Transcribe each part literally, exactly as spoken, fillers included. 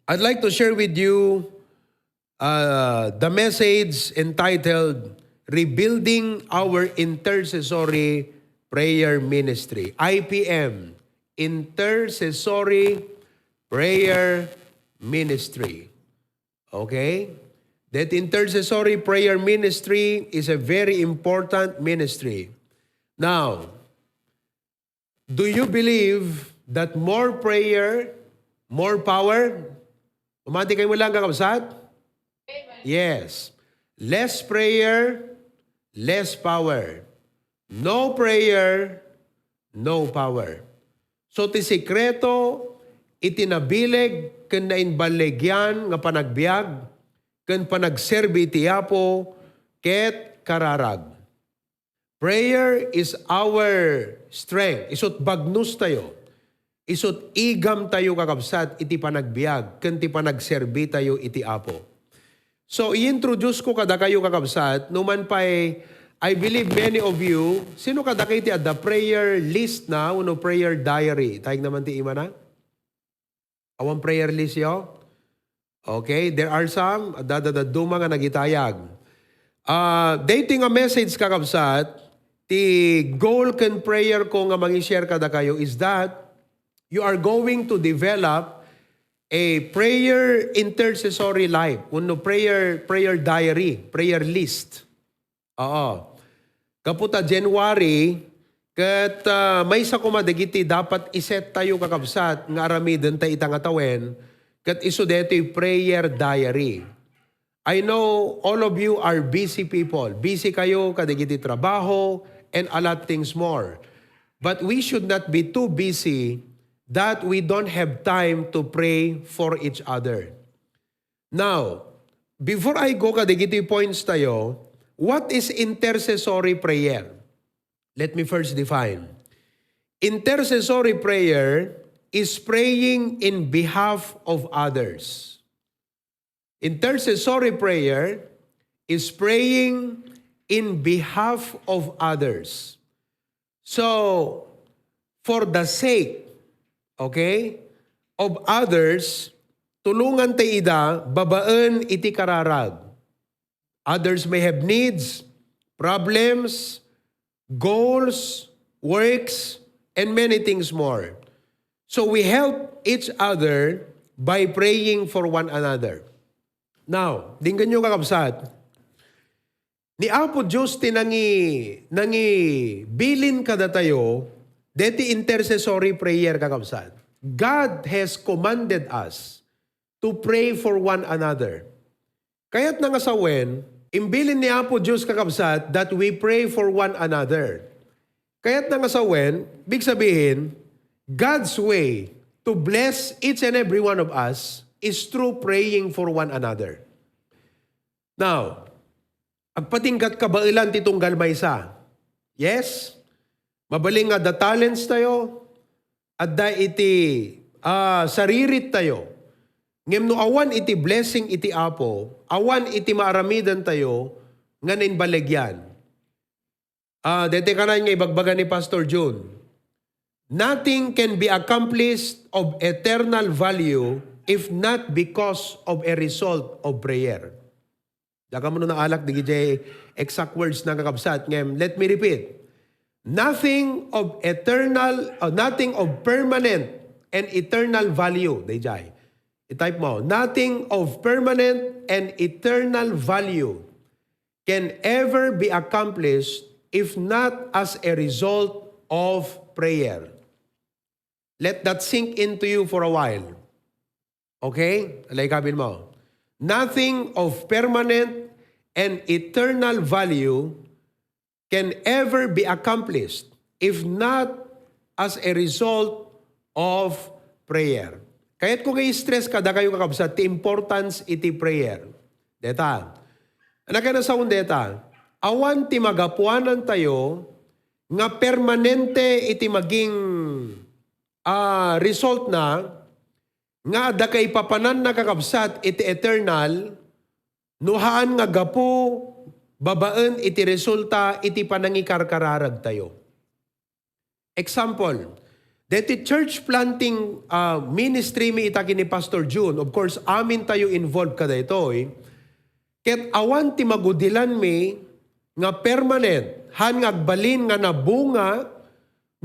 I'd like to share with you uh, the message entitled Rebuilding Our Intercessory Prayer Ministry, I P M, Intercessory Prayer Ministry. Okay? That intercessory prayer ministry is a very important ministry. Now, do you believe that more prayer, more power? Pamati kayo mo lang, kakabsat? Yes. Less prayer, less power. No prayer, no power. So, ti sekreto iti nabileg ken naimballigian nga panagbiag ken panagserbi iti Apo ket kararag. Prayer is our strength. Isut' bagnos tayo. Isut' igam tayo, kakabsat, iti panagbiag ken ti panagserbi tayo iti Apo. So, i-introduce ko kadakayo, kakabsat, numan pay, I believe many of you, sino kadakayo ti adda prayer list na wenno prayer diary? Tayeg naman ti imana. Awan prayer list yo? Okay, there are some, adda dadduma nga nagitayag. Ah, daytoy nga message, kakabsat, ti goal ken prayer ko nga mangi-share kadakayo is that you are going to develop a prayer intercessory life, wenno prayer, prayer diary, prayer list. Oo. Gapu ta January, ket, ah, maysa koma dagiti dapat iset tayo, kakabsat, nga aramiden ta ita nga tawen, ket isu daytoy prayer diary. I know all of you are busy people. Busy kayo kadagiti trabaho and a lot things more. But we should not be too busy that we don't have time to pray for each other. Now, before I go kadagiti points tayo, what is intercessory prayer? Let me first define. Intercessory prayer is praying in behalf of others. Intercessory prayer is praying in behalf of others. So, for the sake, okay, of others, tulongan ta ida babaen iti kararag. Others may have needs, problems, goals, works, and many things more. So we help each other by praying for one another. Now, dinggenyo, kakabsat, ni Apo Dios ti nangi-, nangibilin kadatayo deti intercessory prayer, kakabsat. God has commanded us to pray for one another. Kayatna nga sawen, imbilin ni Apo Dios, kakabsat, that we pray for one another. Kayatna nga sawen, big sabihin, God's way to bless each and every one of us is through praying for one another. Now, agpatinggat kabaelan ti tunggal maysa. Yes? Mabalin nga adda talents tayo, adda iti, ah, saririt tayo. Ngem no awan iti blessing iti Apo, awan iti maaramiden tayo nga naimbaligyan. Ah, daytoy kanan nga ibagbaga ni Pastor Jun, "Nothing can be accomplished of eternal value if not because of a result of prayer." Dakayo no naalak dagiti exact words na, kakabsat, ngem let me repeat. Nothing of eternal, uh, nothing of permanent and eternal value, dayjay. I-type mo, nothing of permanent and eternal value can ever be accomplished if not as a result of prayer. Let that sink into you for a while. Okay? Alay kabil mo. Nothing of permanent and eternal value can ever be accomplished if not as a result of prayer. Kayat ko nga i-stress kadakayo, kakabsat, ti importance iti prayer. Deta. Ano kaya nasaon deta? Awan ti magapuanan tayo nga permanente iti maging, ah, result na nga adda kaipapananna, kakabsat, iti eternal, no haan nga gapu babaen iti resulta iti panangikarkararagtayo. Example, Deti church planting, ah, ministry mi ita ken ni Pastor Jun, of course, amin tayo involved kadaytoy. Ket awan ti magudilanmi nga permanent, han nga agbalin nga nabunga,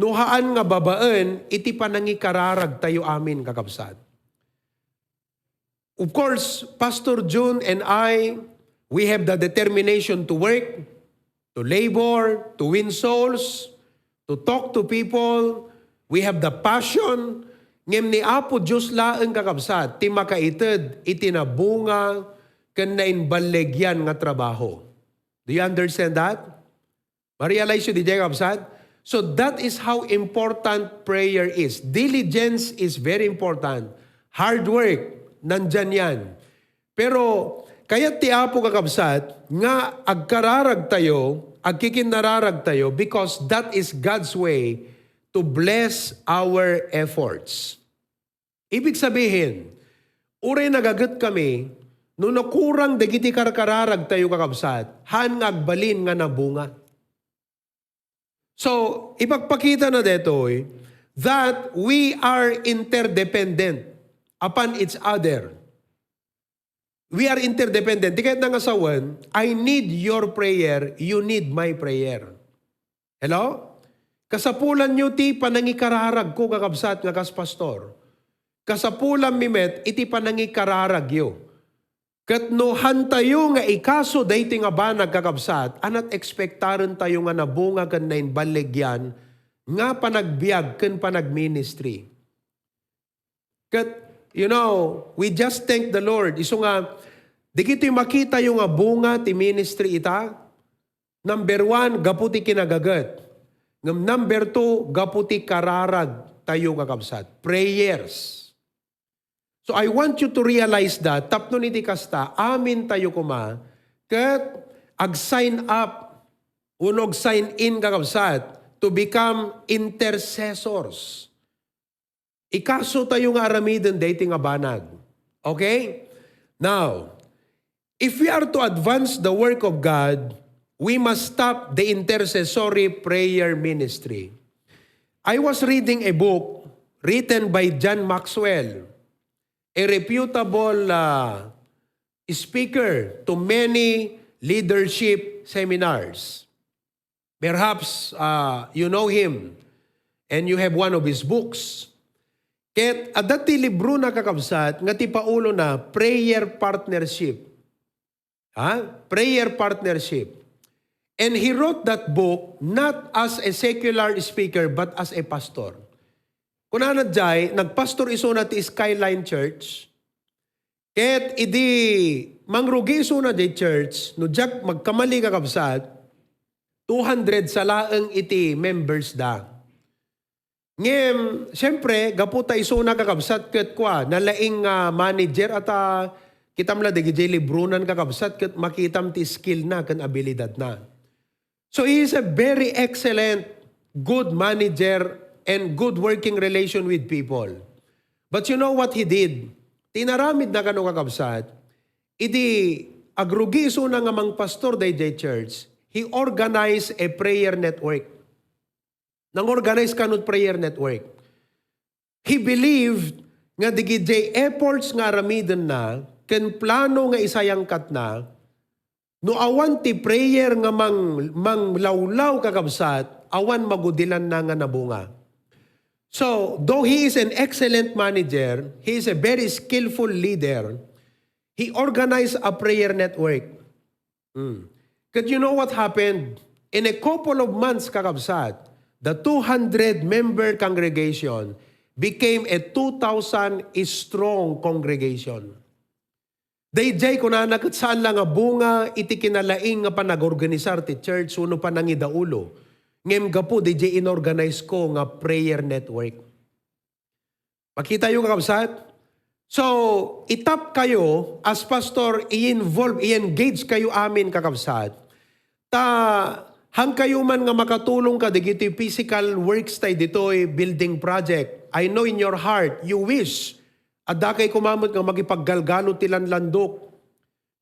no haan nga babaen iti panangikararag tayo amin, kakabsat. Of course, Pastor Jun and I, we have the determination to work, to labor, to win souls, to talk to people. We have the passion. Ngem ni Apo Dios laeng, kakabsat, ti makaited iti nabunga ken naimballegian nga trabaho. Do you understand that? Ma-realize yu diay, kabsat? So that is how important prayer is. Diligence is very important. Hard work, nandyan yan. Pero kayat ti Apo, kakabsat, nga agkararag tayo, agkikinnararag tayo, because that is God's way to bless our efforts. Ibig sabihin, uray nagaget kami, no nakurang dagiti karkararag tayo, kakabsat, haan nga agbalin nga nabunga. So, ipagpakita na detoy that we are interdependent upon each other. We are interdependent. Di kayat nga sawen, I need your prayer, you need my prayer. Hello? Kasapulan yo ti panangikararag ko, kakabsat, nga kas pastor. Kasapulan mi met iti panangikararag yo. Ket no hantayo nga ikaso daytoy nga banag, kakabsat, anat ekspektaren tayo nga nabunga ken naimballegian nga panagbiag ken panagministry. Ket, you know, we just thank the Lord. Isu nga, dagitoy makitayo nga bunga ti ministry ita, number one, gapu ti kinagaget. Ngem number two, gapu ti kararag tayo, kakabsat. Prayers. So I want you to realize that, tapno iti kasta, amin tayo koma, ket ag-sign up, wenno ag-sign in, kakabsat, to become intercessors. Ikaso tayo nga aramiden daytoy nga banag. Okay? Now, if we are to advance the work of God, we must stop the intercessory prayer ministry. I was reading a book written by John Maxwell, a reputable, uh, speaker to many leadership seminars. Perhaps, uh, you know him and you have one of his books. Ket adda ti librona, kakabsat, nga ti paulona, Prayer Partnership. Ha? Prayer Partnership. And he wrote that book not as a secular speaker but as a pastor. Kunana jay, nagpastor isuna ti Skyline Church. Ket idi mangrugi isuna jay church, no diak magkamali, kakabsat, two hundred sa laeng iti members da. Ngem, siyempre, gapu ta isuna, kakabsat, ket kua, nalaing nga manager ata, kitam la dagidiay libronan, kakabsat, ket makitam ti skill na ken abilidad na. So he is a very excellent, good manager and good working relation with people. But you know what he did? Ti inaramidna kano, kakabsat, idi agrugi isuna nga mangpastor daydiay church, he organized a prayer network. Nangorganize kano prayer network. He believed nga digidiay efforts nga aramidenna ken plano nga isayangkatna, no awan ti prayer nga mang-, manglawlaw, kakabsat, awan magudilanna nga nabunga. So, though he is an excellent manager, he is a very skillful leader, he organized a prayer network. Hmm. But you know what happened? In a couple of months, kakabsat, the two hundred member congregation became a two thousand strong congregation. Daydiay kunana ket saan la nga bunga iti kinalaing nga panagorganisar ti church wenno panangidaulo, ngem gapu daydiay inorganize ko nga prayer network. Makitayo, kakabsat? So, itap kayo, as pastor, i-involve, i-engage kayo amin, kakabsat. Ta, han kayo man nga makatulong kadagiti physical works tay ditoy building project. I know in your heart, you wish, adda kay kumamet nga makipaggalgalo ti lanlandok.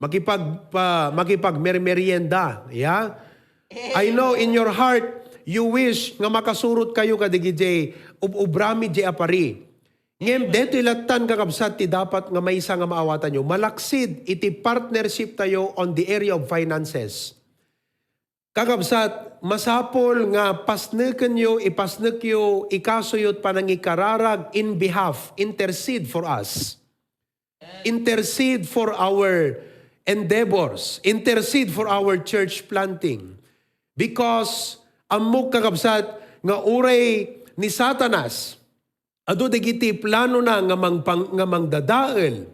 Makipag-, pa-, makipagmermerienda, yeah? I know in your heart, you wish nga makasurot kayo kadagiti ub-ubrami di apari. Ngem detoy lattan, kakabsat, ti dapat nga maysa nga maawatanyo. Malaksid iti partnership tayo on the area of finances. Kakabsat, masapul nga pasnekenyo, ipasnekyo, ikasoyo ti panangikararag in behalf, intercede for us. Intercede for our endeavors. Intercede for our church planting. Because ammok, kakabsat, nga uray ni Satanas, adu dagiti planona nga mangpang-, nga mangdadael,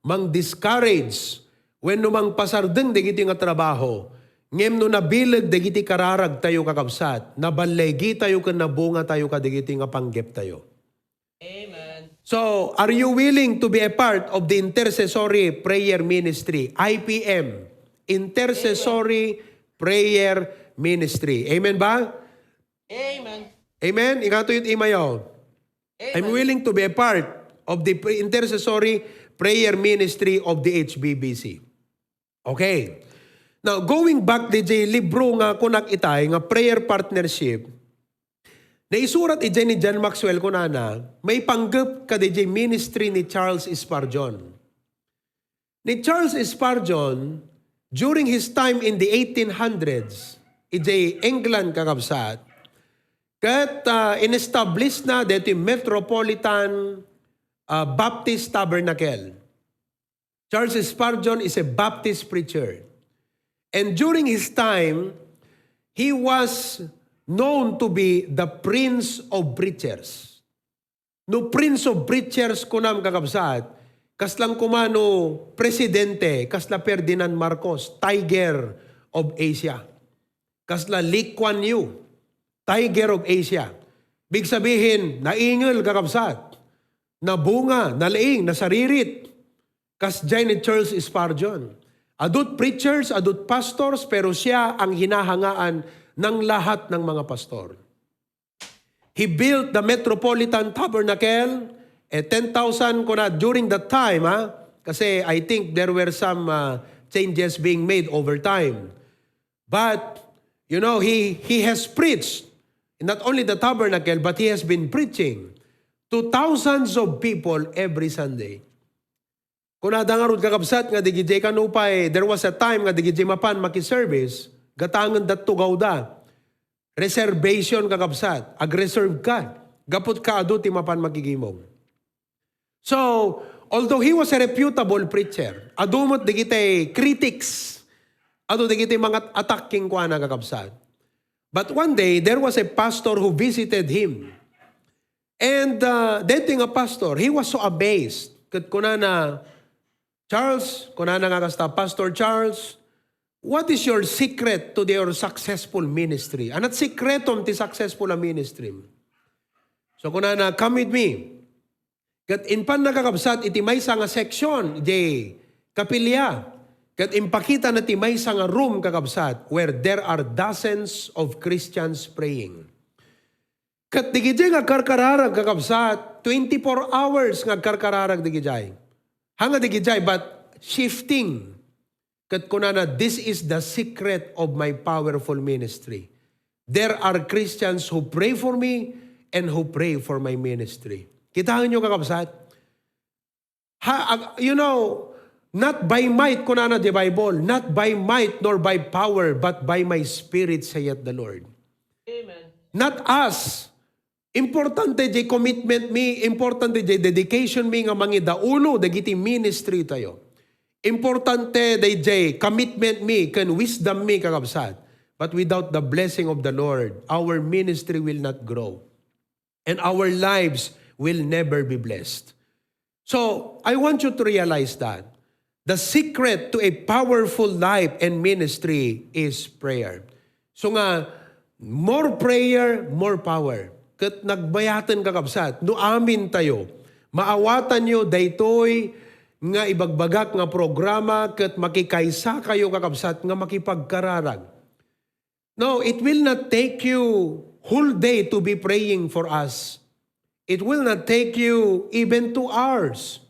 mang-discourage, wenno mangpasardeng dagiti nga trabaho. Ngem no nabileg dagiti kararagtayo, kakabsat, naballegi tayo ken nabunga tayo kadagiti nga panggep tayo. Amen. So, are you willing to be a part of the intercessory prayer ministry, I P M? Intercessory prayer ministry. Amen ba? Amen. Amen? Ikatuyot imayo. I'm Amen. Willing to be a part of the pre- intercessory prayer ministry of the H B B C. Okay. Now, going back D J libro nga kunak itay nga prayer partnership, naisurat ijay ni John Maxwell, kunana, maipanggep ka D J ministry ni Charles Spurgeon. Ni Charles Spurgeon, during his time in the eighteen hundreds, ijay England, kakabsat, ket ah, in-establish na deti Metropolitan ah, Baptist Tabernacle. Charles Spurgeon is a Baptist preacher. And during his time, he was known to be the Prince of Preachers. No Prince of Preachers kunam, kakabsat, kaslang kumano presidente, kasla Ferdinand Marcos, Tiger of Asia. Kasla Lee Kuan Yew, Tiger of Asia. Big sabihin, naingel, kakabsat. Nabunga, nalaing, nasaririt. Kasdiay ni Charles Spurgeon. Adut preachers, adut pastors, pero siya ang hinahangaan ng lahat ng mga pastor. He built the Metropolitan Tabernacle, a ten thousand kuna during that time, ha? Kasi I think there were some uh, changes being made over time. But, you know, he, he has preached, not only the tabernacle, but he has been preaching to thousands of people every Sunday. Kunada ngarud, kakabsat, nga digijay kanupay, there was a time nga digijay mapan makiservice, gatangen dattugaw da. Reservation, kakabsat, agreserve ka. Gaput ka adu ti mapan makigimong. So, although he was a reputable preacher, adu met dagiti critics, adu dagiti mga attack kenkuana, kakabsat. But one day, there was a pastor who visited him. And uh, daytoy nga pastor, he was so amazed. Ket kunana, Charles, kunana nga kasta, Pastor Charles, what is your secret to your successful ministry? Anat sikretom ti successful a ministry? So kunana, come with me. Ket impan, kakabsat, iti maysa nga section, di kapilya. Ket impakita na ti maysa nga room, kakabsat, where there are dozens of Christians praying. Ket digijay nga agkarkararag, kakabsat, twenty-four hours nga agkarkararag digijay. Hanga digijay, but shifting. Ket kunana, this is the secret of my powerful ministry. There are Christians who pray for me and who pray for my ministry. Kitaenyo, kakabsat? Ha, ag- you know, not by might, kunana di Bible, not by might nor by power, but by my spirit, saith the Lord. Amen. Not us. Importante di commitment mi, importante di dedication mi nga mangidaulo dagiti ministry tayo. Importante di commitment mi ken wisdom mi, kakabsat. But without the blessing of the Lord, our ministry will not grow. And our lives will never be blessed. So, I want you to realize that the secret to a powerful life and ministry is prayer. So nga, more prayer, more power. Ket nagbayaten, kakabsat, no amin tayo, maawatanyo daytoy nga ibagbagak nga programa ket makikaysa kayo, kakabsat, nga makipagkararag. No, it will not take you whole day to be praying for us. It will not take you even two hours.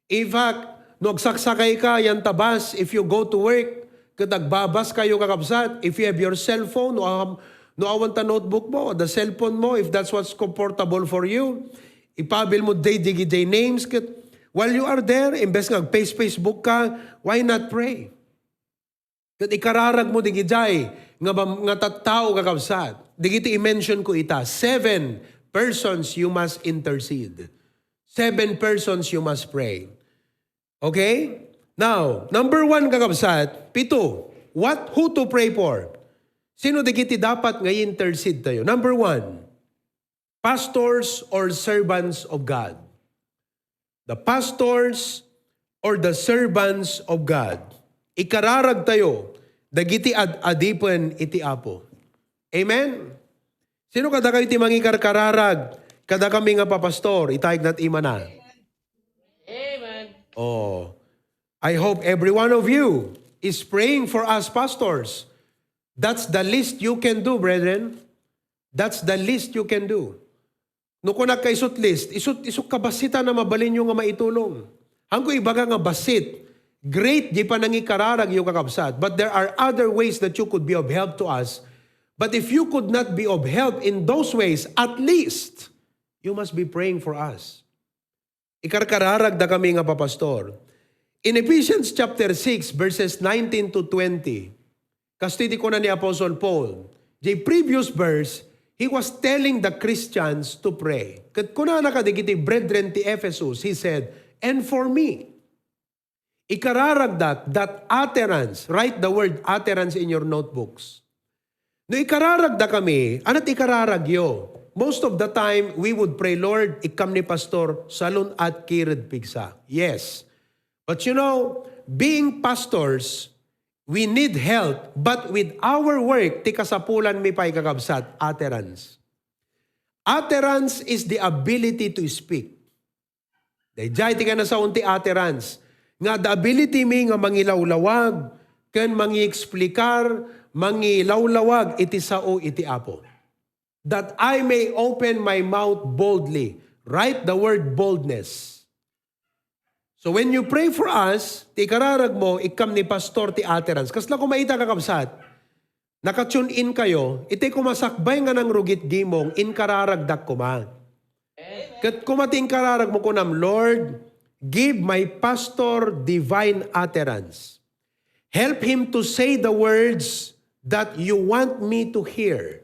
In fact, no agsaksakay ka yan ta bus, if you go to work, ket agbabas kayo, kakabsat, if you have your cellphone, no, am-, No awan ta notebook mo, the cellphone mo, if that's what's comfortable for you, ipabil mo day digiday names. Ket while you are there, imbes nga ag-face-Facebook ka, why not pray? Ket ikararag mo digiday nga bam-, nga tattao, kakabsat. Digiti i-mention ko ita, seven persons you must intercede. Seven persons you must pray. Okay? Now, number one, kakabsat, pito, what, who to pray for? Sino digiti dapat nga i-intercede tayo? Number one, pastors or servants of God. The pastors or the servants of God. Ikararag tayo dagiti ad-adipen iti Apo. Amen? Sino kadakayo ti mangikarkararag kadakami nga papastor? Ita, ignat imana. Amen. Oh, I hope every one of you is praying for us pastors. That's the least you can do, brethren. That's the least you can do. No kunak ka isut least, isut, isut kabasitan a mabalinyo nga maitulong. Haanko ibaga nga basit, great di panangikararagyo, kakabsat. But there are other ways that you could be of help to us. But if you could not be of help in those ways, at least, you must be praying for us. Ikarkararagdakami nga papastor. In Ephesians chapter six, verses nineteen to twenty, kastoy ti kuna ni Apostle Paul, the previous verse, he was telling the Christians to pray. Ket kunana kadagiti brethren ti Ephesus, he said, "And for me," ikararagdak that utterance. Write the word utterance in your notebooks. No ikararagdakami, ania't ikararagyo? Most of the time, we would pray, "Lord, ikkam ni pastor, salun-at, kired, pigsa." Yes. But you know, being pastors, we need help, but with our work, ti kasapulanmi pay, kakabsat, utterance. Utterance is the ability to speak. Daydiay ti kanasaon ti utterance, nga adda ability mi nga mangilawlawag ken mangieksplikar, mangilawlawag iti sao iti Apo. That I may open my mouth boldly. Write the word boldness. So when you pray for us, ti ikararag mo, ikkam ni pastor ti utterance. Kasla koma ita, kakabsat? Naka-tune in kayo, iti kumasakbay nga nangrugit gimong, inkararagdak koma. Ket koma ti inkararag mo, kunam, "Lord, give my pastor divine utterance. Help him to say the words that you want me to hear."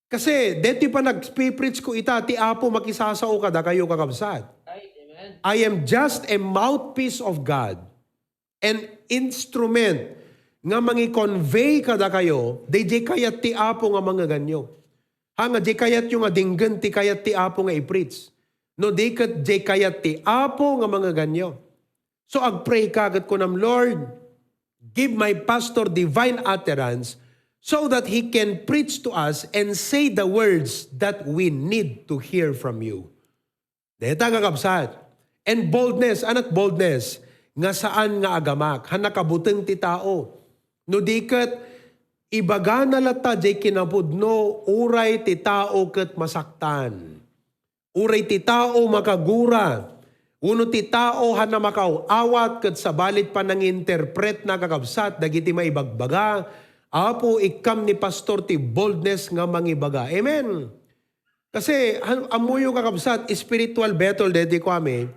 Kasi, deti panagpipreach ko ita, ti Apo makisasao kadakayo, kakabsat. Ay, amen. I am just a mouthpiece of God. An instrument nga mangi-convey kadakayo, daydiay kayat ti Apo nga mangngeganyo. Ha, nga diay kayatyo nga dinggen ti kayat ti Apo nga i-preach. No di ket diay kayat ti Apo nga mangngeganyo. So agpray ka ket kunam, "Lord, give my pastor divine utterance so that he can preach to us and say the words that we need to hear from you." Deta, kakabsat. And boldness, ania't boldness? Nga saan nga agamak, ha nakabuteng ti tao. No di ket, ibagana latta diay kinapudno, uray ti tao ket masaktan. Uray ti tao makagura. Wenno ti tao hana makaaw-awat ket sabali ti pananginterpretna, kakabsat, dagiti maibagbaga, "Apo, ikkam ni pastor ti boldness nga mangibaga." Amen. Kasi, han-, ammoyo, kakabsat, spiritual battle deti kuami.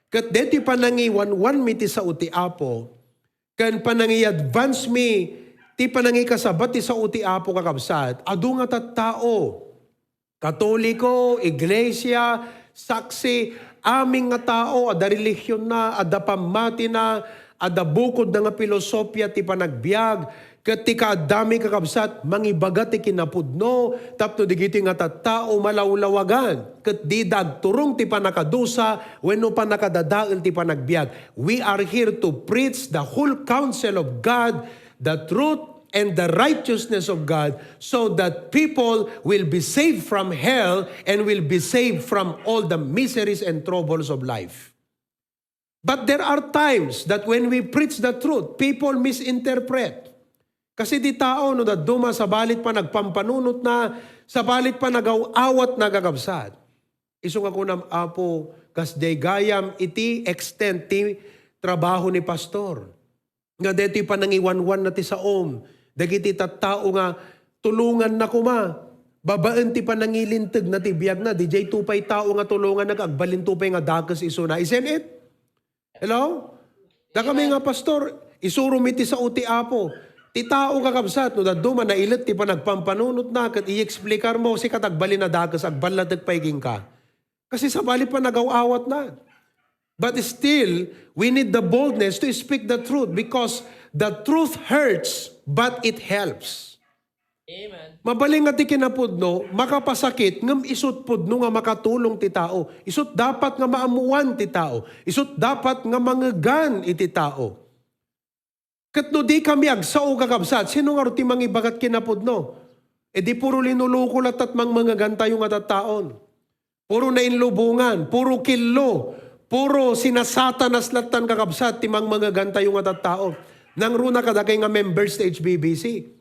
Ket deti panangiwanwanmi ti sao ti Apo, ken panangi-advance mi ti panangikasabat ti sao ti Apo, kakabsat, adu nga tattao. Katoliko, iglesia, saksi, amin nga tao, adda relihionna, adda pammatina, adda bukodna nga pilosopia ti panagbiag, ket ti kaaddami, kakabsat, mangibaga ti kinapudno tapno dagiti nga tattao malawlawagan, ket dida agturong ti pannakadusa wenno pannakadadael ti panagbiag. We are here to preach the whole counsel of God, the truth, and the righteousness of God, so that people will be saved from hell and will be saved from all the miseries and troubles of life. But there are times that when we preach the truth, people misinterpret. Kasi ti tao, no dadduma, sabali ti panagpampanunotna, sabali ti panagaw-awatna, kakabsat. Isu nga kunam, "Apo, kasdiay gayam iti extent ti trabaho ni pastor." Nga detoy panangiwanwanna ti saom dagiti tattao nga tulonganna koma. Babaen ti panangilinteg na ti biagna, diay to pay tao nga tulonganna, agbalinto pay nga dakes isuna. Isn't it? Hello? Dakami nga, "Pastor, isurom iti sao ti Apo." Ti tao, kakabsat, no dadduma nailet ti panagpampanunotna, ket i-explicar mo, sika ti agbalin a dakes, agballatek pay kenka. Kasi sabali panagaw-awatna. But still, we need the boldness to speak the truth because the truth hurts, but it helps. Amen. Mabalin nga ti kinapudno, makapasakit, ngem isut pudno nga makatulong ti tao. Isut dapat nga maammuan ti tao. Isut dapat nga mangegan iti tao. Ket no di kami agsao, kakabsat, sino ngarud ti mangibagat kinapudno? E di puro linuluko latta ti mangmangegantayo nga tattaon. Puro nainlubongan, puro killo, puro sinasatanas lattan, kakabsat, ti mangmangegantayo nga tattao. Nangruna kadakay nga members ti H B B C.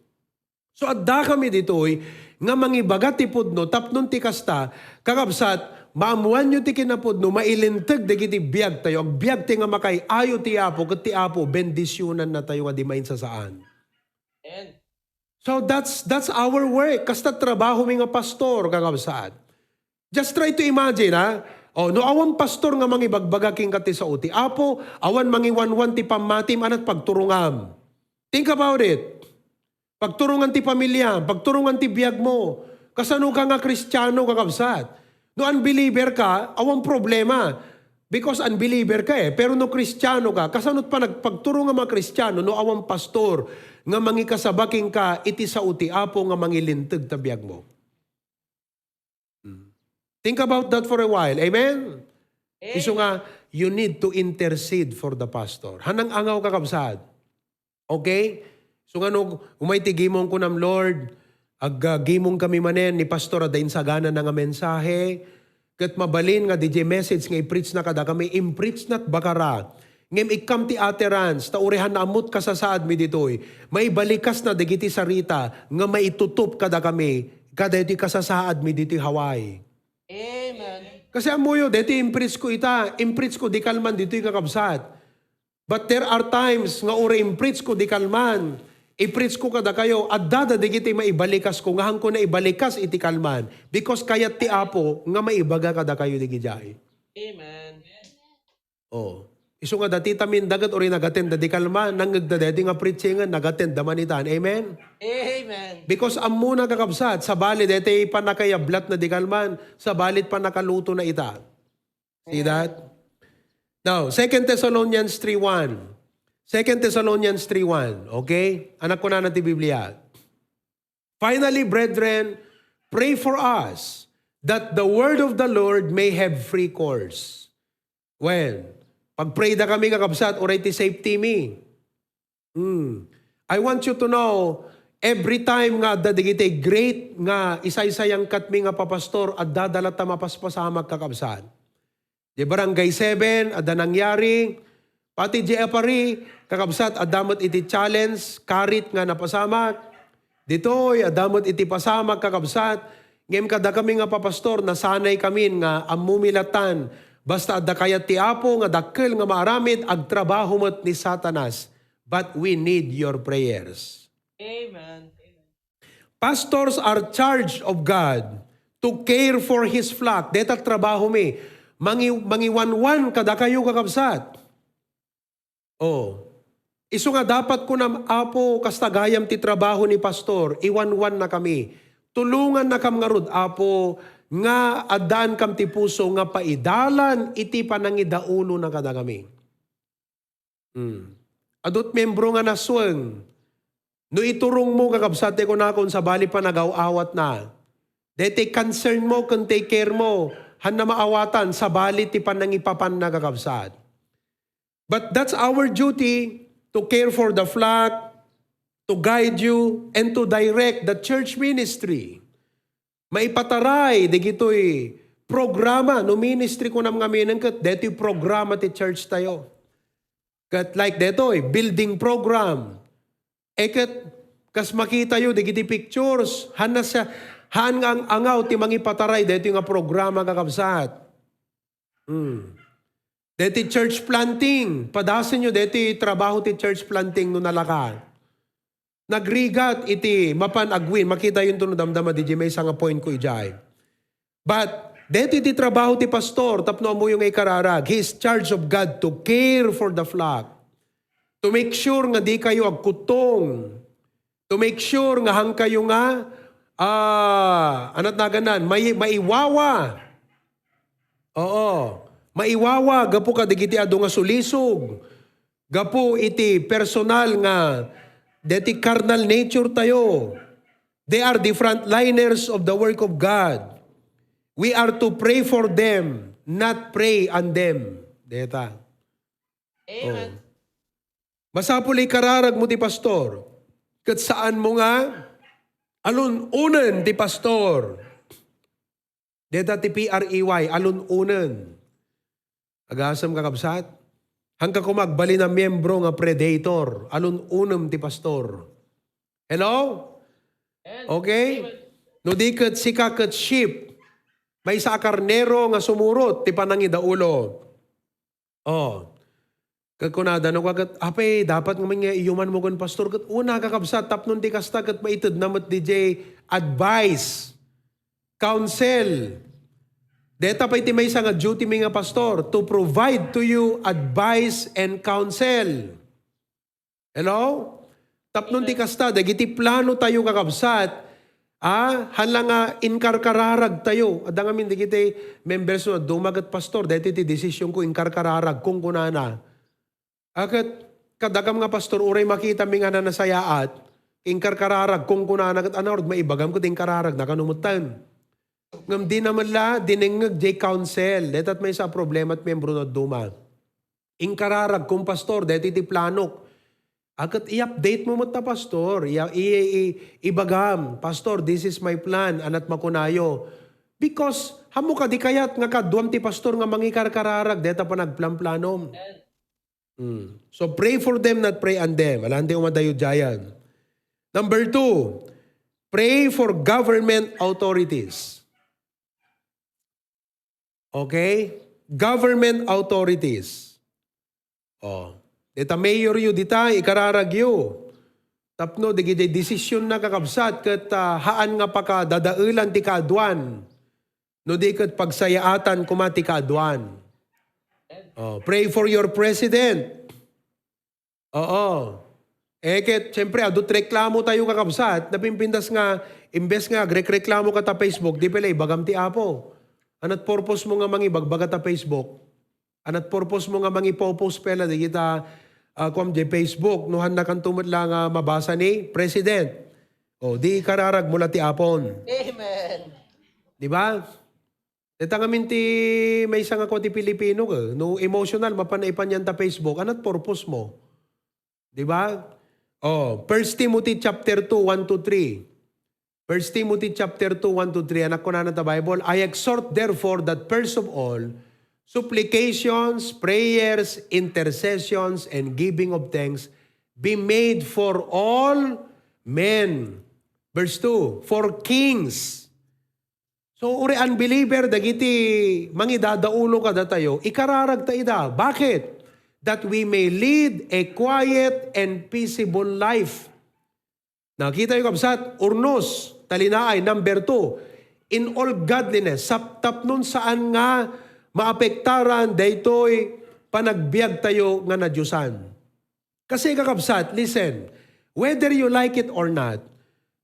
So, adda kami ditoy nga mangibaga ti pudno tapno ti kasta, kakabsat, maammuanyo ti kinapudno, mailinteg dagiti biagtayo, agbiagtayo nga makaay-ayo ti Apo, ket ti Apo, bendisionannatayo nga di mainsasaan. Amen. So, that's, that's our work. Kasta trabaho mi nga pastor, kakabsat. Just try to imagine, ha? O, no awan pastor nga mangibagbaga kenka ti sao ti Apo, awan mangiwanwan ti pammatim, anat pagturongam. Think about it. Pagturongan ti pamiliam, pagturongan ti biag mo. Kasano ka nga Kristiano, kakabsat? No unbeliever ka, awan problema. Because unbeliever ka eh. Pero no Kristiano ka, kasano panag-, pagturongam a Kristiano no awan pastor nga mangikasaba kenka iti sao ti Apo nga mangilinteg ta biag mo? Mm. Think about that for a while. Amen? Amen. Isu nga, you need to intercede for the pastor. Hanang angaw, kakabsat. Okay? So nga no, umay ti gimong kunam, "Lord, ag-, ah, gimong kami manen ni Pastor a dain sagana na nga mensahe, ket mabalin nga diay message nga i-preach na kadakami, impreach nat bakara. Ngem ikkam ti utterance, ta uray han ammot kasasaadmi ditoy, maibalikas na dagiti sarita nga maitutup kadakami, kadaytoy kasasaadmi ditoy Hawaii." Amen. Kasi ammoyo, daytoy impreach ko ita, impreach ko di kalman ditoy, kakabsat. But there are times nga uray impreach ko di kalman, i-preach ko kadakayo, adda dagiti maibalikas ko, nga hanko naibalikas iti kalman, because kayat ti Apo nga maibaga kadakayo digidiay. Amen. Oh. Isu nga dati ta mindaget uray nag-attend da di kalman, nangngegda daytoy nga preachingen, nag-attend da man itan. Amen? Amen. Because ammona, kakabsat, sabali daytoy pannakayablatna di kalman, sabali pannakaluto na ita. See that? Now, Second Thessalonians three one. Second Thessalonians three one, okay? Annak kunana ti Biblia. "Finally, brethren, pray for us that the word of the Lord may have free course." Well, pag-pray da kami, kakabsat, uray ti safety mi. Hmm. I want you to know, every time nga adda dagiti great nga isaysayangkatmi nga papastor, adda da latta mapaspasamak, kakabsat. Di Barangay seven, adda nangyari. Pati di Apari, kakabsat, adda met iti challenge, karit nga napasamak. Ditoy, adda met iti pasamak, kakabsat. Ngem kadakami nga papastor, nasanay kamin nga ammomi lattan. Basta adda kayat ti Apo nga dakkel nga maaramid, agtrabaho met ni Satanas. But we need your prayers. Amen. Pastors are charged of God to care for His flock. Deta trabaho mi. Mangi-, mangiwanwan kadakayo, kakabsat. Oh. Isu nga dapat kunam, "Apo, kasta gayam ti trabaho ni pastor, iwanwannakami. Tulongannakam ngarud, Apo, nga addaankam ti puso nga paidalan iti panangidaulona kadakami." Hmm. Adu ti membro nga nasueng. No iturongmo, kakabsat, ti kunakon, sabali panagaw-awatna. Daytoy concern mo ken ti care mo, hanna maawatan, sabali ti panangipapanna, kakabsat. But that's our duty to care for the flock, to guide you, and to direct the church ministry. Maipataray dagitoy programa, no ministry kunam ngamin, ket daytoy programa ti church tayo. Ket like daytoy, building program. E ket kas makitayo dagiti pictures, hanna sa, haan nga ang-angaw ti mangipataray daytoy nga programa, kakabsat. Hmm. Daytoy church planting, padasenyo daytoy trabaho ti church planting no nalaka. nagrigat iti mapan agwin. Makitayonto no damdama diay maysa nga point ko idiay. But, daytoy ti trabaho ti pastor, tapno ammoyo nga ikararag. He is charge of God to care for the flock. To make sure nga di kayo agkuttong. To make sure nga hangkayo nga, ah, anat naganan, may, maiwawa. Oo. Maiwawa, gapu kadagiti adu nga sulisog. Gapu iti personal nga, deti carnal nature tayo. They are the frontliners of the work of God. We are to pray for them, not prey on them. Deta. Amen. Oh. Masapul ikararag mo ti pastor. Ket saan mo nga alun-unen ti pastor. Deta ti P R E Y, alun-unen. Agasem, kakabsat? Hangka koma agbalin a miembro nga predator, alun-unem ti pastor. Hello? Okay? No di ket sika ket sheep, maysa a karnero nga sumurot ti panangidaulo. Oh. Ket kunada, no, ket, apay, dapat ngamin nga iyuman mo ken pastor, ket una, kakabsat, tapno ti kasta, ket maitedna met diay advice, counsel. Deta pay ti maysa nga duty mi nga pastor, to provide to you advice and counsel. Hello? Tapno ti kasta, dagiti plano tayo, kakabsat, ah, hala nga inkarkararag tayo. Adda ngamin dagiti members no, dumaget, "Pastor, daytoy ti decision ko, inkarkararag kong," kunana. Aket, kadakam nga pastor, uray makita mi nga nanasayaat, inkarkararag kong kunana, ket ania ngarud maibagam ket inkararag na kano metten. Ngem di na met la dinengngeg jay counsel. Dayta met maysa a problema ti membro no duma. Inkararag kong, "Pastor, daytoy ti planok." Aket i-update mo met ta, pastor. Ya, i, i, ibagam, "Pastor, this is my plan." Anat makunayo. Because, hammo kadi kayat nga kaduam ti pastor nga mangikarkararag dayta panagplanplanom. Hmm. So, pray for them, not prey on them. Alanti umadayudayan. Number two, pray for government authorities. Okay? Government authorities. Oh. Dita mayor yu, dita ikararag yu. Tapno, dagiti desisyon na, kakabsat, ket, ah, haan nga pakadadaelan ti kaaduan. No di ket pagsayaatan koma ti kaaduan. Oh, pray for your president. Oo. Eh, ket, siyempre, adu ti reklamo tayo, kakabsat, napimpintas nga, imbes nga agrekreklamo ka ta Facebook, di pala ibagam ti Apo. Anat purpose mo nga mangibagbaga ta Facebook? Anat purpose mo nga mangipopost pala dagita, ah, kuam di Facebook, no, hannakanto met la nga mabasa ni President? O, di ikararag mo la ti Apon. Amen. Di ba? Deta ngamin ti maysa nga kua ti Pilipino, eh, no emotional, mapan-, ipan yan ta Facebook, anat purpose mo? Di ba? Oh, First Timothy chapter two, one to three. First Timothy chapter two, one to three. Anak, kunana ta Bible, "I exhort therefore that first of all, supplications, prayers, intercessions, and giving of thanks be made for all men." Verse two, "For kings." So, uray unbeliever, dagiti mangidadaulo kadatayo, ikararagta ida. Bakit? "That we may lead a quiet and peaceable life." Nakita yu, kabsat, urnos, talinaay, number two, in all godliness, sap-, tapnon saan nga maapektaran daytoy panagbiag tayo nga nadiosan. Kasi, kakabsat, listen, whether you like it or not,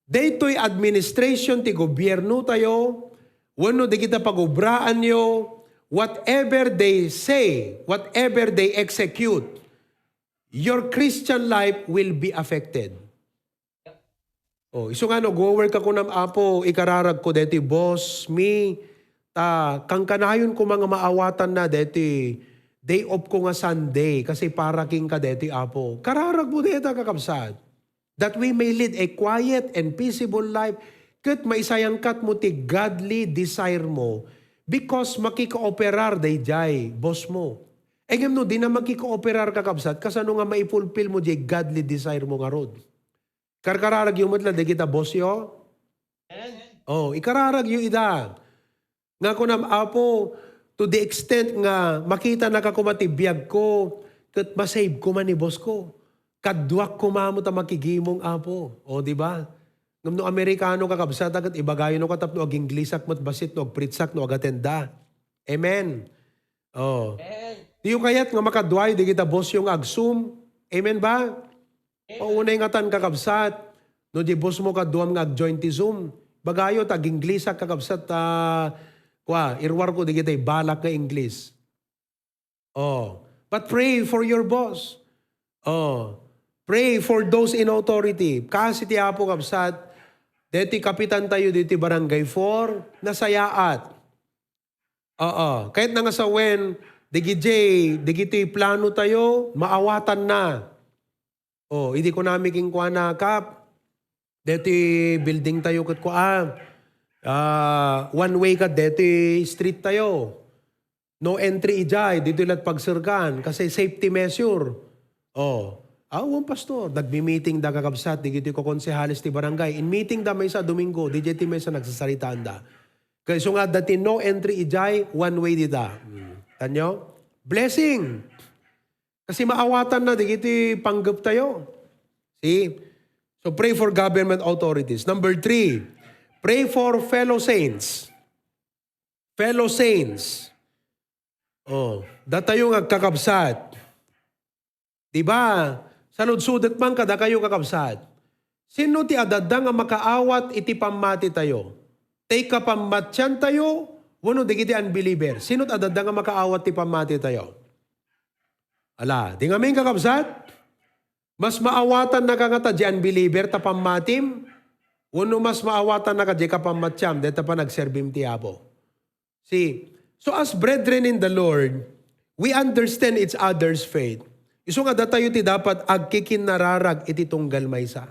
daytoy administration ti gobierno tayo, wenno dagita pagobraan yo, whatever they say, whatever they execute, your Christian life will be affected. Oh, isu nga no, go work ka kunam, "Apo, ikararag ko daytoy boss mi, ta kankanayon ko nga maawatanna daytoy day off ko nga Sunday, kasi para kenka daytoy, Apo." Kararag mo dayta, kakabsat. That we may lead a quiet and peaceable life. Ket maisayangkat mo ti godly desire mo because makikaoperar daydiay boss mo. Eh, ngem no, di na makikaoperar, kakabsat, kasano nga maifulfill mo diay godly desire mo ngarud? Karkararag yo met la dagita boss yo? Oh, ikararag yo ida. Nga kunam, "Apo, to the extent nga makitanaka koma ti biag ko, ket ma-save koma ni boss ko." Kaduak koma met a makigimong, Apo. O, di ba? Ngem no Amerikano, kakabsat, a ket ibagayo no katapno ag-Inglesak met bassit no agpreachak no agatenda. Amen. O. Amen. Diyo kayat nga makaduayo digita bossyo nga ag-Zoom? Amen ba? Amen. O, unay ngatan, kakabsat, no di bossmo kaduam nga ag-join ti Zoom, bagayo ta ag-Inglesak, kakabsat, ta, kua, iruarko digitay balak nga Ingles. Oh, but pray for your boss. Oh, pray for those in authority. Kas iti Apo, kabsat, deti kapitan tayo diti Barangay four, nasayaat. Oo, kayat na nga sawen, digiti, digiti plano tayo, maawatan na. Oh, idi kunami kenkuana, Kap, deti building tayo ket kua, ah, one way ket deti street tayo. No entry idiay, ditoy lat pagserkan, kasi safety measure. Oh, awan, pastor, nagmi-meeting da, kakabsat, digiti kokonsehales ti barangay. In meeting da maysa Domingo, didiay ti maysa nagsasaritaan da. Kay isu nga adda ti no entry idiay, one way dita. Hmm. Tanyo? Blessing. Kasi maawatan na digiti panggep tayo. See? So pray for government authorities. Number three, pray for fellow saints. Fellow saints. Oh, datayo nga agkakabsat. Di ba? Saludsudet man kadakayo, kakabsat. Sino ti adda nga makaawat iti pammati tayo? Tay kapammatian tayo, wenno dagiti unbeliever? Sino ti adda nga makaawat ti pammati tayo? Ala, di ngamin, kakabsat? Mas maawatannaka ngata diay unbeliever ta pammatim? Wenno mas maawatannaka diay kapammatiam, deta panagserbim ti Apo? See, so as brethren in the Lord, we understand each other's faith. Isu nga datayo ti dapat agkikinnararag iti tunggal maysa.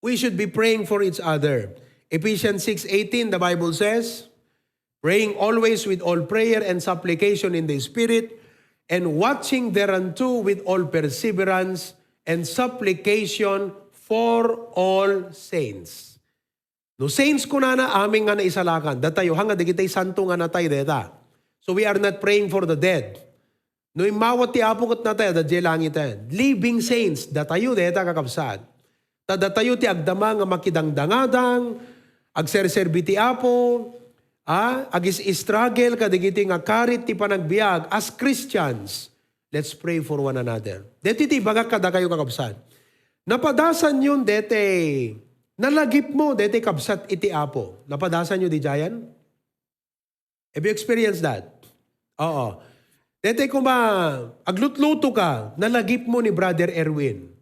We should be praying for each other. Ephesians six eighteen, the Bible says, "Praying always with all prayer and supplication in the Spirit, and watching thereunto with all perseverance and supplication for all saints." No saints kunana, amin nga naisalakan. Datayo, hanga dagiti santo nga natay deta. So we are not praying for the dead. No immawat ti Apo ket natay, adda diay langiten. Living saints, datayo deta, kakabsat. Ta datayo ti agdama nga makidangdangadang, agserserbi ti Apo, a, agis-struggle kadagiti nga karit ti panagbiag as Christians. Let's pray for one another. Deti ti ibagak kadakayo, kakabsat. Napadasan yon deti nalagipmo, deti kabsat iti Apo. Napadasan yo didiayan? Have you experienced that? Oo. Deti kuma, aglutluto ka, nalagipmo ni Brother Erwin.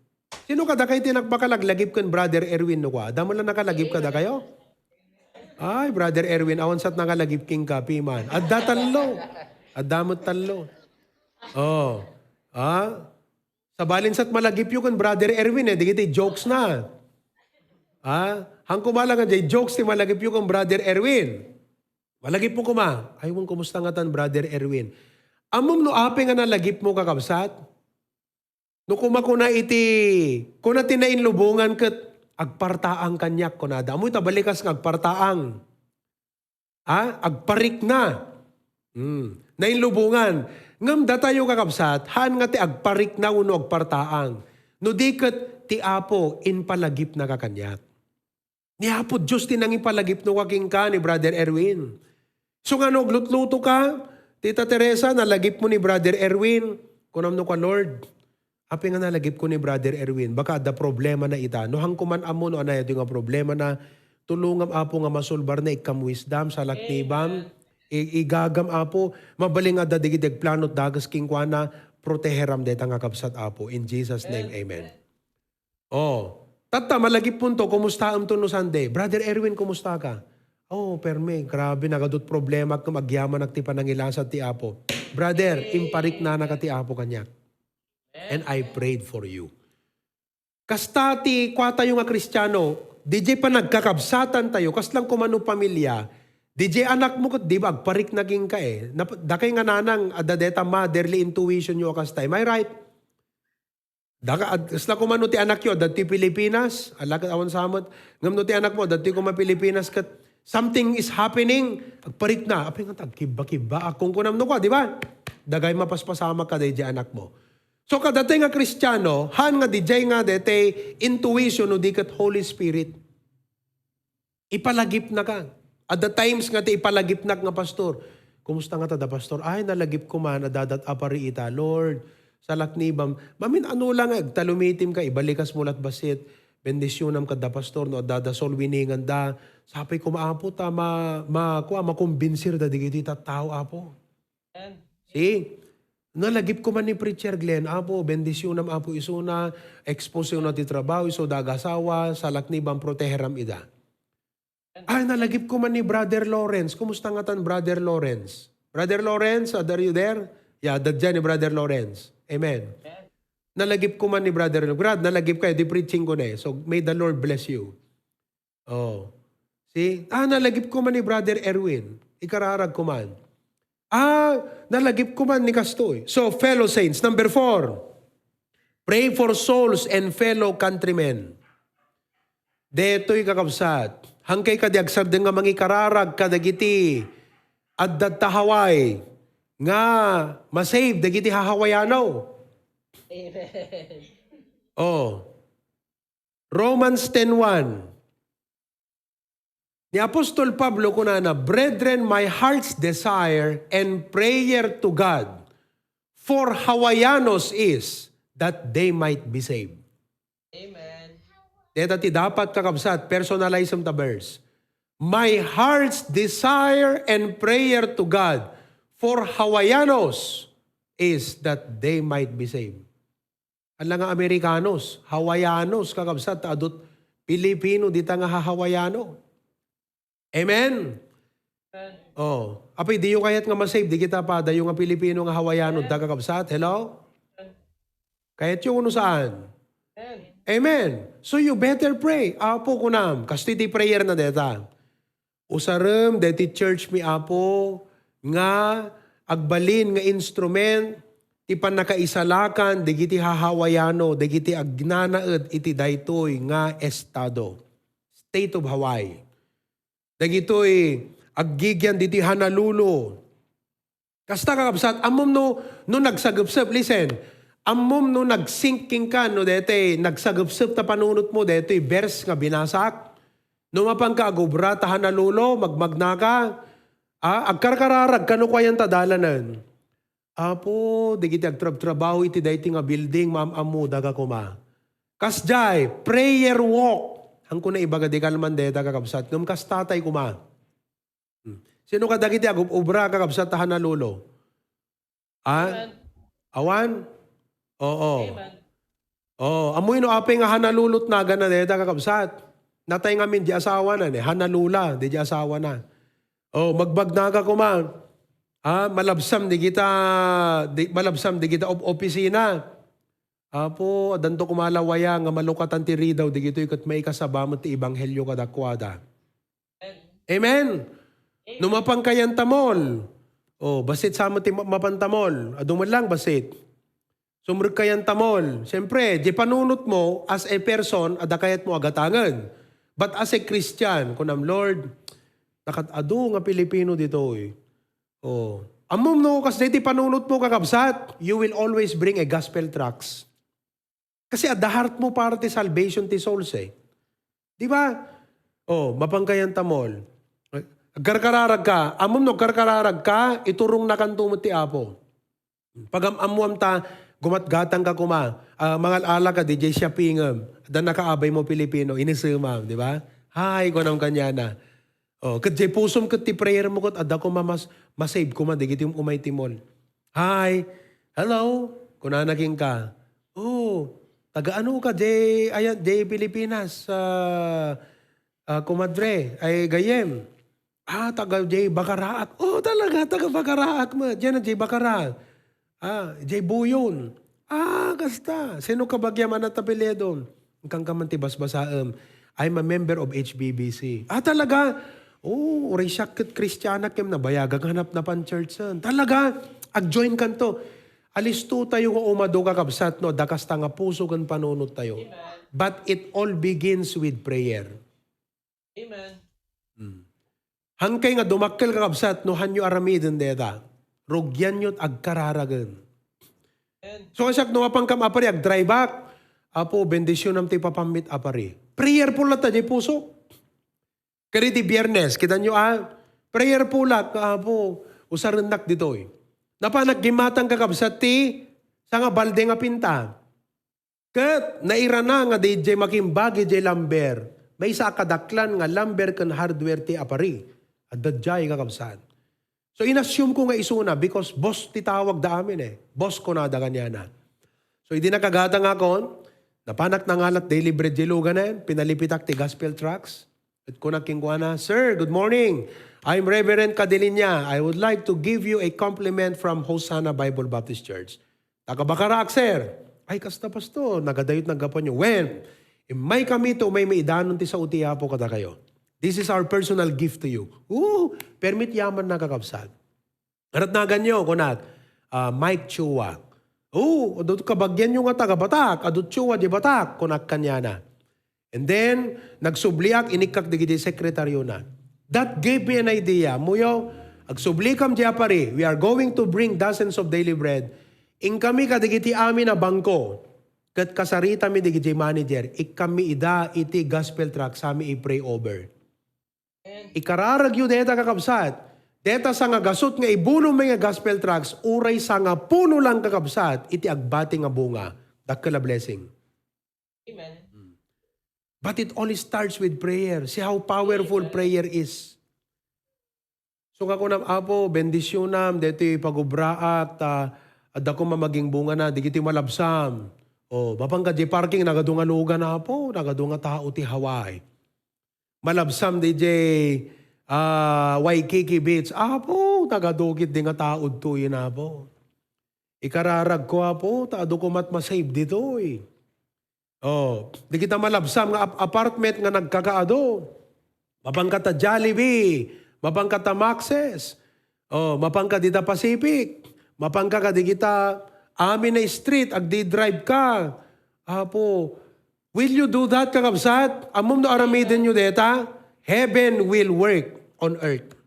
Sino kadakay ti nakbakal aglagip ken Brother Erwin no kua? Adda met la nakalagip kadakayo? Ay, Brother Erwin, awan sat nakalagip kenka, piman. Adda tallo. Adda met tallo. Oh. Ah? Sabali sat malagipyo ken Brother Erwin, eh, dagiti jokes na. Ah? Haan koma la nga diay jokes ti malagipyo ken Brother Erwin. Malagipmo koma. Ay, wen, kumusta ngatan, Brother Erwin? Ammom no apay nga nalagipmo, kakabsat? No kumakuna iti, kuna ti nainlubongan ket, "Agpartaang kaniak," kunada. Ammoy ta balikas nga agpartaang. Ah, agparikna. Hmm. Nainlubongan. Ngem datayo, kakabsat, haan nga ti agparikna wenno agpartaang. No di ket ti Apo, impalagipnaka kaniak. Ni Apo Dios ti nangipalagipno ka kenka ni Brother Erwin. So nga no aglutluto ka, Tita Teresa, nalagipmo ni Brother Erwin. Kunam no ka, "Lord, apay nga nalagipko ni Brother Erwin? Baka adda problema na ita." No, haan ko man ammo no ania daytoy nga problema na, tulongam, Apo, nga masolbar na, ikkam wisdom, salaknibam, i-, igagam, Apo, mabalin nga adda dagiti agplano ti dakes kenkuana, proteheram dayta nga kabsat, Apo. In Jesus' name, amen. Oh, tatta, malagipmonto, kumustaemto no Sunday? "Brother Erwin, kumusta ka?" "Oh, permi, grabe, nagadu't problema ngem agyamanak ti panangilasat ti Apo." Brother, impariknanaka ti Apo kaniak. And I prayed for you. Kasta ti kuatayo nga Kristiano, didiay panagkakabsatantayo, kasla koma no pamilia, didiay anakmo ket di ba agparikna kenka, eh. Nap-, dakay nga nanang, adda deta motherly intuition yo a kasta. Am I right? Daka-, ad-, kasla koma no ti anakyo, adda ti Pilipinas, ala ket awan sa met. Ngem no ti anakmo, adda ti koma Pilipinas, ket something is happening, agparikna. "Apay nga agkibba-kibba a," kunkunam no kua, di ba? Dakay mapaspasamak kadi diay anakmo. So, kadatayo nga Kristiano, haan nga didiay nga detay intuition no di ket Holy Spirit. Ipalagipnaka. At the times nga ti ipalagipnak nga pastor, "Kumusta nga ta da, pastor?" "Ay, nalagipko man, adda dat apari ita, Lord. Salaknibam." Mamin-ano lang nga, agtalumitim ka, ibalikas mo lat bassit. "Bendisyonam kadda, pastor, no adda da soul winningan da." Sapay koma, Apo, ta ma-, ma-, kua, makombinsir da digiti tattao, Apo. Amen. See? Nalagipko man ni Preacher Glenn, Apo, bendisyonam, Apo, isuna, expose na ti trabaho, isu da agasawa, salaknibam, proteheram ida. Ay, nalagipko man ni Brother Lawrence. Kumusta ngatan, Brother Lawrence? Brother Lawrence, are you there? Yeah, dadya ni Brother Lawrence. Amen. Amen. Nalagipko man ni Brother Lawrence. Brad, nalagip kayo, di preaching ko na eh. So, may the Lord bless you. Oh. See? Ah, nalagipko man ni Brother Erwin. Ikararagko man. Ah, nalagipko man ni kastoy. So, fellow saints. Number four, pray for souls and fellow countrymen. Detoy, kakabsat. Hangkay kadi agsardeng nga mangikararag kadagiti adda ta Hawaii nga masave dagiti Hawaiano. Amen. Oh. Romans ten one. Ni Apostol Pablo kunana, "Brethren, my heart's desire and prayer to God for Hawaianos is that they might be saved." Amen. Deta ti dapat, kakabsat, personalize ta verse. "My heart's desire and prayer to God for Hawaianos is that they might be saved." Ala nga Amerikanos, Hawaianos, kakabsat, ta adut Pilipino dita nga ha-Hawaiano. Amen? Amen. Oh, apay, diyo kayat nga masave, di kita pa, dayo nga Pilipino nga Hawaiano, Amen. Da, kakabsat? Hello? Amen. Kayatyo kuno saan? Amen. Amen. So you better pray. Apo, kunam, kastoy ti prayer na deta. Usarem daytoy church mi, Apo, nga agbalin nga instrument ti pannakaisalakan dagiti ha-Hawaiano, dagiti agnanaed iti daytoy nga estado, State of Hawaii. Dagitoy aggigian ditoy Honolulu. Kasta, kakabsat, ammom no, no nagsagepsep, listen, ammom no nag-sink kenka no daytoy nagsagepsep ta panunotmo daytoy verse nga binasak? No mapanka agubra ta Honolulu, magmagnaka, ah, agkarkararag kano kuayan ta dalanen. Apo, dagiti agtrabtrabaho iti daytoy nga building, maam-ammoda ka koma. Kasdiay, prayer walk. Hanko na ibaga di kalman dayta, kakabsat, ngem kasta tay koma. Hmm. Sino kadagiti agub-ubra, kakabsat, ta Honolulu? Ha? Amen. Awan? Oo. Amen. Oh, ammoy no apay nga Honolulu ti naganna dayta, kakabsat? Natay ngamin di asawana, ni Honolulu, di, di asawana. Oh, magbagnaka koma. Ha? Malabsam di kita, di, malabsam di kita op-, opisina. Apo, addanto koma la waya nga malukatan ti ridaw, digitoy ket maikasaba met ti ebanghelio kadakuada. Amen. Amen. No mapanka yan ta mall. Oh, bassit sa met ti ma-, mapanta mall. Adu man lang, bassit. Sumrekka yan ta mall. Siyempre, di panunotmo as a person, adda kayatmo a gatangen. But as a Christian, kunam, "Lord, nakat-adu nga Pilipino ditoy." Oh. Ammom no, kas daytoy panunotmo, kakabsat, you will always bring a gospel tracts. Kasi adda heartmo para ti salvation ti souls, eh. Di ba? Oh, mapanka yan ta mall. Agkarkararag ka. Ammom no agkarkararag ka, iturongnakanto met ti Apo. Pagam-ammoam ta, gumatgatang ka koma. Ah, mangal-ala ka, di jay shoppingem. Adda nakaabaymo Pilipino, inesem, di ba? Hay, kunam kaniana. Oh, ket jay pusom ket ti prayer mo ket adda koma mas, masave koma dagiti umay ti mall. "Hi. Hello." Kunana kenka, "Oh, taga ano ka, jay, ayan, jay Pilipinas, ah, ah, kumadre, ay, gayyem? Ah, taga jay Bacarac. Oh, talaga, taga Bacarac met. Diyan na jay Bacarac." Ah, jay Buyon. Ah, kasta. Sino ka bagya man at apelyido? Kangka man ti basbasaem. I'm a member of H B B C. Ah, talaga? Oh, uray siak ket Kristianak ken nabayagak nga napnapan church sen. Talaga? Ag-join kanto. Alisto tayo nga umadu, kakabsat, no? Dakasta nga puso ken panunot tayo. Amen. But it all begins with prayer. Amen. Hmm. Hangkay nga dumakkel, kakabsat, no hanyo aramiden deta, rugianyo agkararagen. So, siak no mapankam a pari, agdrive-ak. Apo, bendisyonam ti papammit a pari. Prayerful latta diay pusok. Kaditi Biyernes, kitanyo, ah, prayerful-ak nga, Apo, usarennak ditoy. Napanak gimmatang, kakabsat, ti sanga balde nga pinta. Ket nairana nga diay makimbagi diay lumber, maysa a kadaklan nga lumber ken hardware ti apari. Adda diay, kakabsat. So, in-assume ko nga isuna because boss ti tawagda amin eh. Boss kunada kaniana. So, idi nakagatangakon, napanak nangalat diay libre diay luganen, pinalipitak ti gospel tracts. Ket kunak kenkuana, "Sir, good morning. I'm Reverend Cadiliña. I would like to give you a compliment from Hosanna Bible Baptist Church." "Taga Bakaraak, sir." "Ay, kasta, pastor. Nagadayot naggapuanyo." "Wen, immay kami ta umay maidanon ti sao ti Apo kadakayo. This is our personal gift to you." "Oo, permit yaman, nakakabsat." "Anat naganyo?" kunak. "Ah, Mike Chua." "Oo, adu kabagianyo nga taga Batak, adu Chua diay Batak," kunak kaniana. And then, nagsubliak, inikkak dagiti sekretariona. That gave me an idea. Muyo, agsublikam diay apari, we are going to bring dozens of daily bread. Inkami kadagiti amin a bangko, ket kasaritami dagiti manager, ikkammi ida iti gospel tract, sami i-pray over. Ikararagyo deta, kakabsat. Deta sangagasut nga ibunonmi nga gospel tracts, uray sangapulo lang, kakabsat, iti agbati nga bunga. Dakkel a blessing. Amen. But it only starts with prayer. See how powerful prayer is. So, nga kunam, "Apo, bendisyonam, detoy pagubraak, ta adda koma magingbungana, digiti malabsam." O, mapanka diay parking, nagadu nga lugan, Apo, nagadu nga tao ti Hawaii. Malabsam diay, ah, Waikiki Beach, "Apo, nagadu ketdi nga tao ditoyen, Apo. Ikararagko, Apo, ta adu komat masave ditoy." Oh, digita malabsam nga ap-, apartment nga nagkakaadu. Mapanka ta Jollibee, mapanka ta Max's, oh, mapanka dita Pacific, mapanka kadigita amin a street, agdi-drive ka. Apo, will you do that, kakabsat? Ammom no aramidenyo deta? Heaven will work on earth.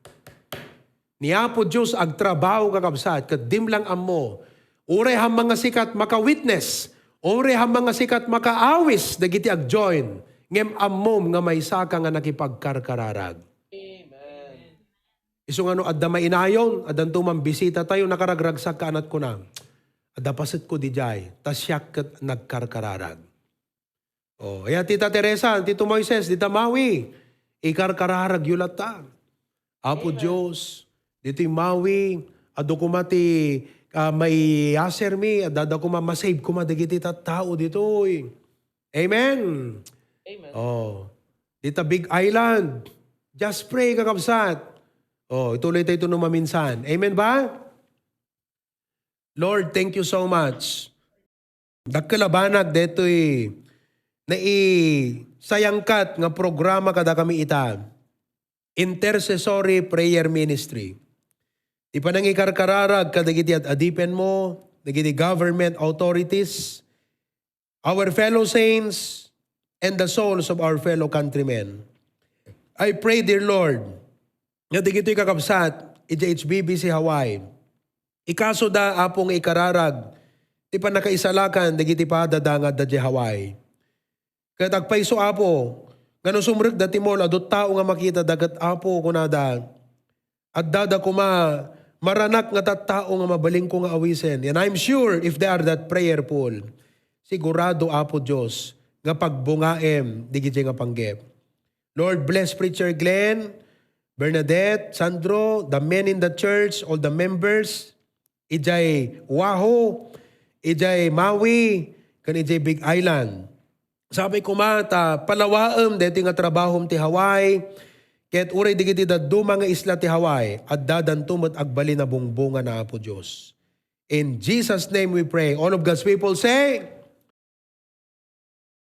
Ni Apo Dios agtrabaho, kakabsat, ket dim lang ammo. Uray hamman nga sika ti maka-witness, uray hamman nga sika ti makaawis dagiti ag-join, ngem ammom nga maysaka nga nakipagkarkararag. Amen. Isu nga no adda mainayon, addanto man bisitatayo, nakaragragsak kaanat kuna, "Adda pasetko didiay, ta siak ket nagkarkararag." Oh, ya Tita Teresa, Tito Moises, dita Maui, ikarkararagyo latta. Apo Dios, ditoy Maui, adu koma ti, ah, maiyasermi, adda koma, masave koma dagiti tattao ditoy. Amen. Amen. Oh, dita Big Island, just pray, kakabsat. Oh, ituloy tayo ito no maminsan. Amen ba? Lord, thank you so much. Dakkel a banag detoy naisayangkat nga programa kadakami ita, Intercessory Prayer Ministry. Ti panangikarkararag kadagiti ad-adipenmo, dagiti government authorities, our fellow saints, and the souls of our fellow countrymen. I pray, dear Lord, nga dagitoy kakabsat iti H B B C Hawaii, ikasoda, Apo, nga ikararag ti pannakaisalakan dagiti padada nga adda diay Hawaii. Ket agpayso, Apo, nga no sumrekda ti mall, adu tao nga makitada ket, Apo, kunada, "Addada koma maranak nga tattao nga mabalinko nga awisen." And I'm sure if they are that prayerful, sigurado, Apo Dios, nga pagbungaem dagiti nga panggep. Lord, bless Preacher Glenn, Bernadette, Sandro, the men in the church, all the members, idiay Oahu, idiay Maui, ken idiay Big Island. Sapay koma ta palawaem daytoy nga trabahom ti Hawaii, ket uray dagiti dadduma nga isla ti Hawaii, addadanto met agbalin a bungbunga na, Apo Dios. In Jesus' name we pray. All of God's people say,